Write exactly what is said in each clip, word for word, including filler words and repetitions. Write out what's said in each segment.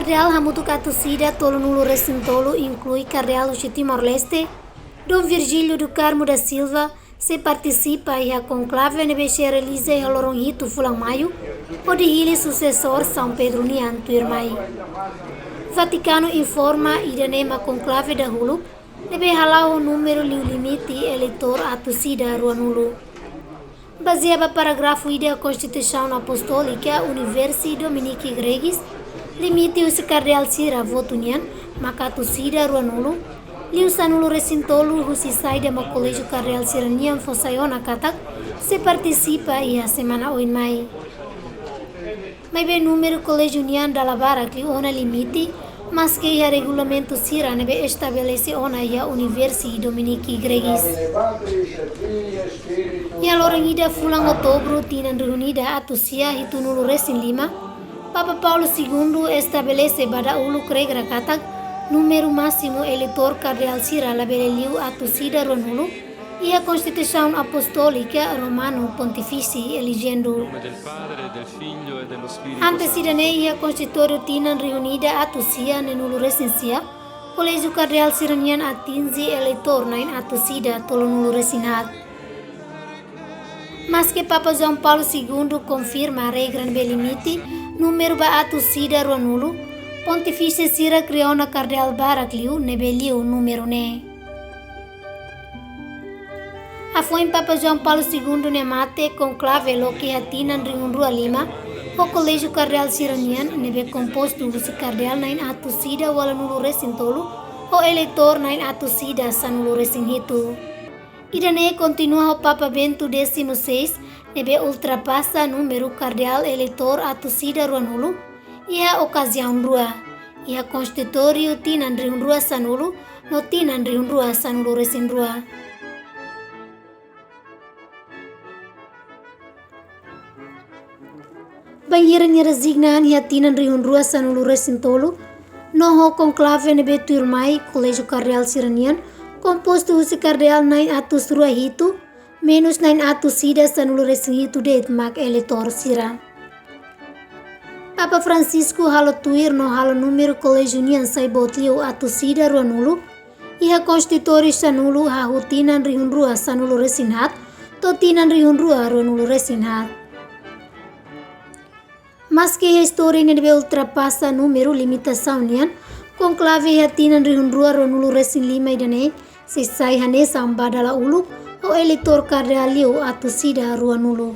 Kardeál hamutuk atus ida tolunulu resin tolu, inklui kardeál husi Timor-Leste, Dom Virgílio do Carmo da Silva, sei partisipa iha konklave ne'ebé sei realiza iha loron hitu fulan Maiu, hodi hili susesór São Pedro nian tuirmai. Vatikanu informa ida-ne'e mak konklave dahuluk ne'ebé hala'o ho númeru liu limite eleitór atus ida ruanulu. Bazeia ba parágrafu ida Konstituisaun Apostólika Universi Dominiki Gregis, limite husi kardeál sira votu nian mak atus ida ruanulu, liu sanulu resin tolu husi saida mak Koléjiu Kardeál sira-nian fó sai ona katak sei partisipa iha semana oin mai. Maibé númeru koléjiu nian dala barak liu ona limite, maske iha regulamentu sira ne'ebé estabelese ona iha Universi Dominiki Gregis. Iha loron ida fulan Outubru tinan rihun ida atus sia hitunulu resin lima, Papa Paulo Segundu estabelese ba dahuluk regra katak númeru másimu eleitór kardeál sira labele liu atus ida ruanulu, iha Konstituisaun Apostólika Romanu Pontifici Elegendu. Antes ida-ne'e, iha Konstitutóriu tinan rihun ida atus sia neenulu resin sia, Koléjiu Kardeál sira-nian atinje eleitór na'in atus ida tolunulu resin haat. Maske Papa João Paulo Segundu konfirma regra ne'ebé limite númeru ba atus ida ruanulu, pontifísiu sira kria ona kardeál barak liu ne'ebé liu númeru ne'e. Hafoin Papa João Paulo Segundu nia mate, konklave loke iha tinan rihun rua lima, ho Koléjiu Kardeál sira-nian ne'ebé kompostu husi kardeál na'in atus ida ualunulu resin tolu, ho eleitór na'in atus ida sanulu resin hitu. Ida-ne'e kontinua ho Papa Bento décimo seis, ne'ebé ultrapasa númeru kardeál eleitór atus ida ruanulu, iha okaziaun rua, iha Konstitutóriu tinan rihun rua sanulu, no tinan rihun rua sanulu resin rua. Bainhira nia rezigna an iha tinan rihun rua sanulu resin tolu, no ho konklave ne'ebé tuirmai, Koléjiu Kardeál sira-nian kompostu husi kardeál na'in atus rua hitu, menus na'in atus ida sanulu resin hitu de'it mak eleitór sira. Papa Francisco halo tuir no halo númeru koléjiu nian sai boot liu atus ida ruanulu, iha Konstitutóriu sanulu hahú tinan rihun rua sanulu resin haat, to'o tinan rihun rua ruanulu resin haat. Maske iha istória ne'ebé ultrapasa númeru limitasaun nian, konklave iha tinan rihun rua ruanulu resin lima ida-ne'e, sei sai hanesan ba dala uluk, ho eleitór kardeál liu atus ida ruanulu.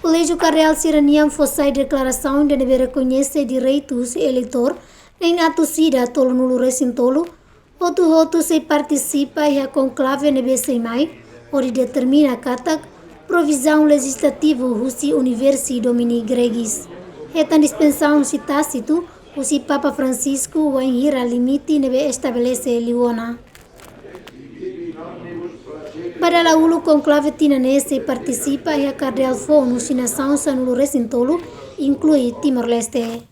Koléjiu Kardeál sira-nian fó sai deklarasaun ida ne'ebé rekoñese direitu husi eleitór na'in atus ida tolunulu resin tolu, hotu-hotu sei partisipa iha konklave ne'ebé sei mai, hodi determina katak provizaun lejizlativu husi Universi Dominiki Gregis hetan dispensaun husi Tásitu, husi Papa Francisco, wainhira limite ne'ebé estabelese liu ona. Ba dala uluk konklave tinan ne'e sei partisipa iha kardeál foun husi nasaun sanulu resin tolu, inklui Timor-Leste.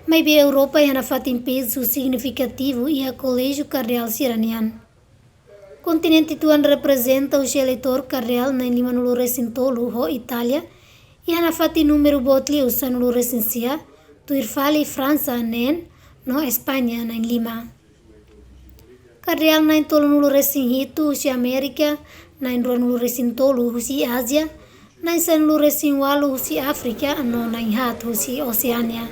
Maibé Europa iha nafatin pezu signifikativu iha Koléjiu Kardeál sira-nian. Kontinente tuan reprezenta husi eleitór kardeál na'in limanulu resin tolu ho Itália, iha nafatin númeru boot liu sanulu resin sia, tuir fali Fransa neen, no España na'in lima. Kardeál na'in tolunulu resin hitu husi Amérika, na'in ruanulu resin tolu husi Ázia, na'in sanulu resin ualu husi Áfrika, no na'in haat husi Oseánia.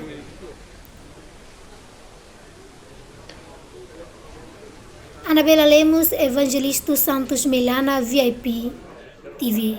Anabela Lemos, Evangelista Santos Melana, V I P T V.